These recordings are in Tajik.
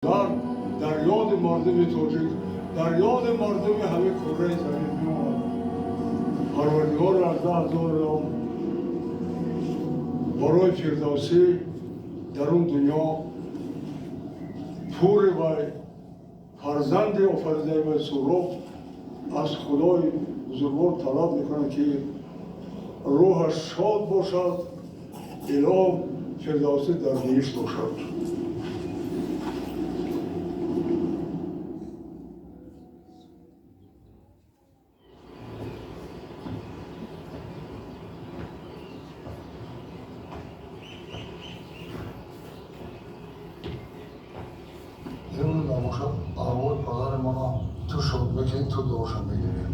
Дар ёди мардуми тоҷик, дар ёди мардуми ҳамаи кураи замин мемонад. Парвардигор аз 10,000 ном барои Фирдавсӣ дар он дунё пури вай фарзанди офаридаи вай Суҳроб аз Худои бузургвор талаб мекунад, ки рӯҳаш шод бошад, илоҳ Фирдавсӣ дар биҳишт бошад. Набошад, арвоҳи падари манам ту шод бикунӣ, ту дуоша мегирӣ.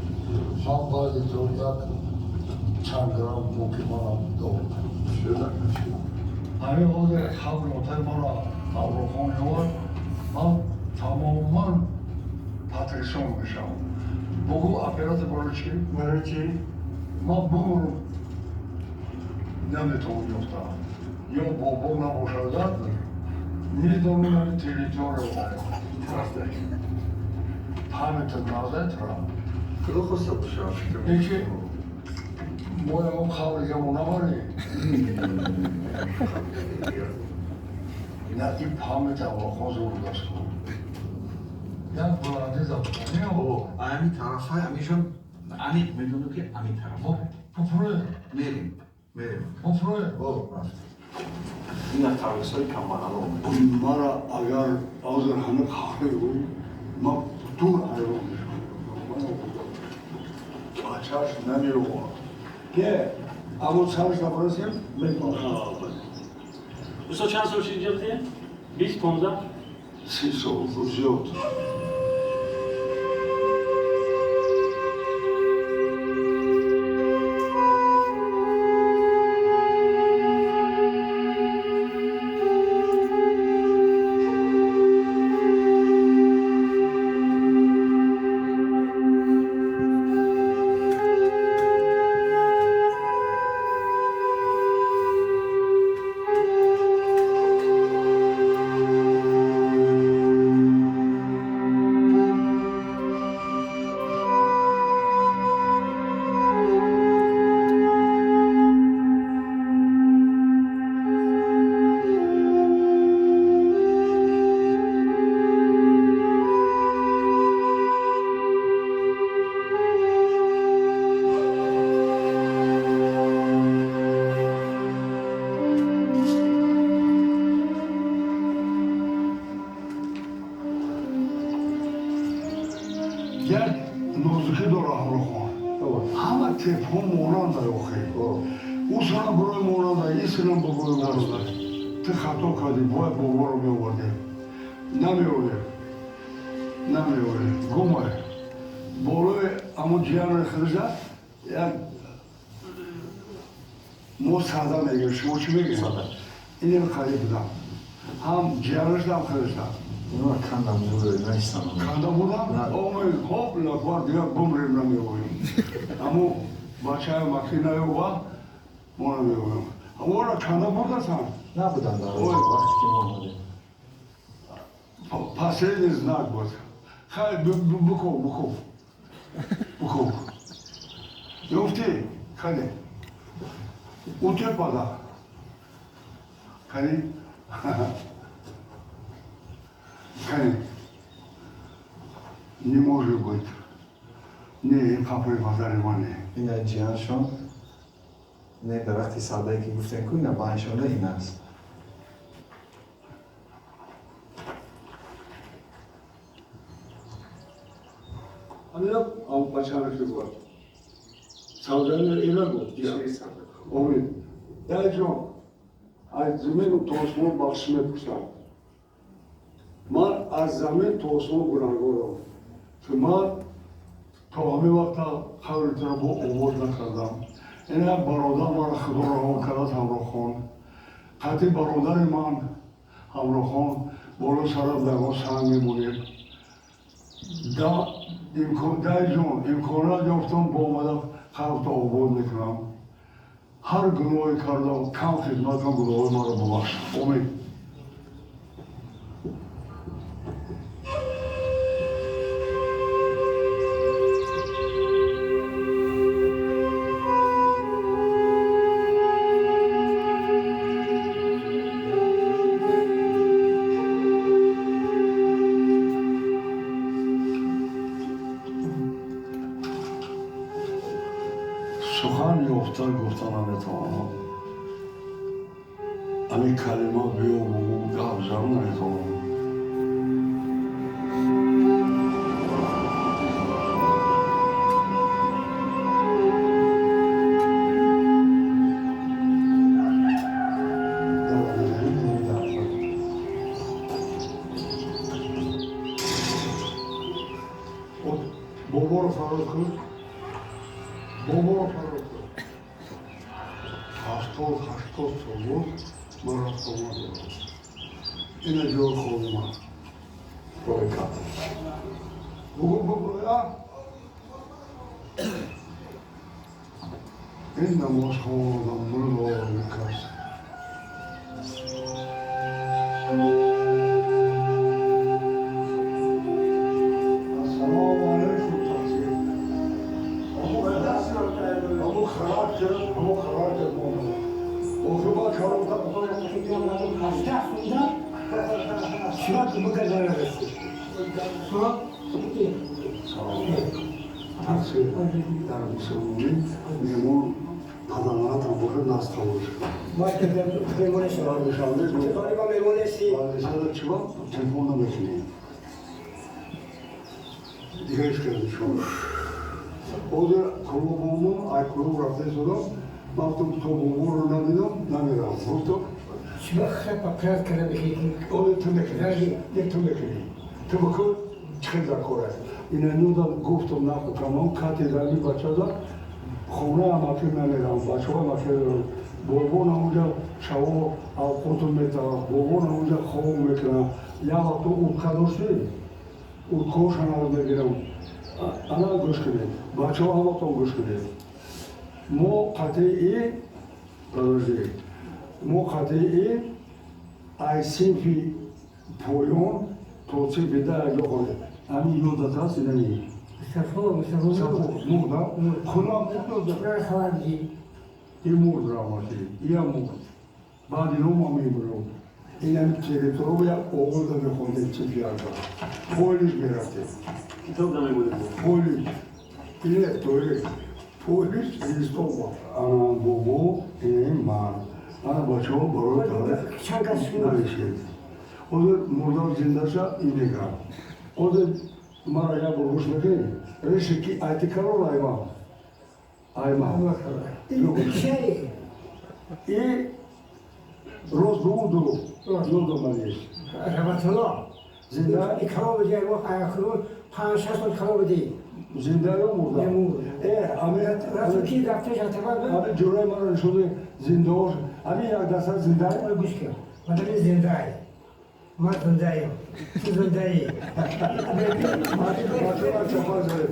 Ман баъди ту як чанд грамм муки манам дод. Ҳамин ҳозир қабр отаи мана Аброхон ёвад, ман тамоман потрясён мешавам. Бугӯ, оператсия барои чӣ? Барои чӣ? Ман бумурам, наметавонам ёфта. Ё бобо набошад, медонам территория. Памятат назад тра. Худо хоста бошад, фикр. Яки мо ягон қабр ягон набарӣ. На, ин память Аброхон зур даст кун. Як буланди забони. Ами тарафҳои амишон аниқ медонам, ки ами тараф. Пуфрӯ. Мерем, мерем. Пуфрӯ. О, рафт. Ин аз таврисҳои камбағало. Мара агар ҳозир ҳама қаҳре гӯй, ман дур ҳайрон мешавам. Бачааш намеёвад. Ке, аммо сараш набарасем, мепахам. Устод, чанд сол шуд инҷа будем? 20, 15? 30 сол зиёд. Як нозукӣ дора ҳамрохон. Ҳама тепҳо монанда охи. Ӯ сана барои монанда, ин сана барои монанда. Ту хато кардӣ, бояд боборо меовардӣ. Намеоварӣ. Намеоварӣ. Гумай. Болои ҳамон ҷияни худша як мо сада мегирем. Шумо чӣ мегиред? Инем қариб будам. Ҳам ҷиянашда, ҳам худашда. Инро кандам буд, наистам. Канда будам? Омед, хоп, лаквар дигар бумрем, намеоварем. Аммо бачаи макӣ наёва, мо намеоварем. Аммо канда бурдасан? Набудам дар вақте ки мо омадем. Последний знак буд. Хай, буков, буков. Буков. Ёфтӣ? Кане. Утепада. Кани? Кани. Не может быть. Не, ин қабри падари ман не. Ина ҷияншон, не, дарахти садае ки гуфтем ку, ина байншонда ин аст. Ҳамина бачаро ки буд. Савдани ина гуфт. Омид. Даҷон, аз замину то осмон бахшиш мепурсам. Ман аз замин то осмон гунаҳгорам, ки ман то ҳамин вақта қабри туро бо обод накардам. Ин як бародар маро Худо равон кардааст ҳамроҳхон. Қатъи бародари ман ҳамроҳхон боло сарат ягон санг мемонем. Даҷон, имконият ёфтам, бо омада қабрто обод мекунам. Ҳар гуноҳе кардам, кам хидмат кардам, гуноҳои маро бубахш. Омин. Обтар гуфта наметавонам. Ами калима биё бобо гап зан наметавонам. Боборо фарод кун. Боборо фарод кун. 70-80 сол буд, ман рафту омад дорам. Ина ҷои хоби ман. Роҳи ката. Бугу бугу я. Ин намозхона мурд кас. Ассалому алайкум тақсир. Аму характер, аму характер монда. Охир чарота тақсир дар мусулмонӣ меҳмон падарманатам бошад наста бошад. Чиба телефон намекунем. Дигар ҳеч кас нишон. Ҳозир клубомон ай клуб рафта истодам, ман гуфтам то боборо надидам намеравам. Гуфтам ҳозир ту мекунӣ, як ту мекунӣ. Ту бикун чӣ хел дар кор аст. Ина нудам гуфтам нақл кардам, кати дами бачада хонаам акир намеравам, бачаҳоам акир меравам. Бобонам онҷа шаво авқоту метавад, бобонам онҷа хоб мекунам. Як вақто утка доштем, уткоошанро мегирам. Ана гӯш кунед, бачаҳо ҳаматон гӯш кунед. Мо қатъии подожди, мо қатъии ай синфи поён то синфи 10 ҷо хонем. Ами ёдат ҳаст инами? Мустафо, Мустафо. Мурд, а? Хунам мурд. И мурд раҳматӣ, иам мурд. Баъд ино ма мемурам. Инами территория як оғоза мехондем синфи 1. Полиш мерафтем. Китоб намемонем. Полиш. Ине тои. Полиш листова. Ана бобо, ине ман. Ана бачаҳо барои тарих нависед. Ҳозир мурдам зиндаша инега. Ҳозир мара як бор гӯш мекунӣ? Реши ки айти карол айма. Айма. И рост бугу дурӯғ. Ёдам нест. Раҳматулло. Зинда? Зинда ё мурда? Ами ҷӯраи маро нишон зиндаош. Ами як даста зинда? Гӯш кун. Ман зиндаи. Ман зиндаем. Ту зиндаӣ. Бачаҳо чапа задед.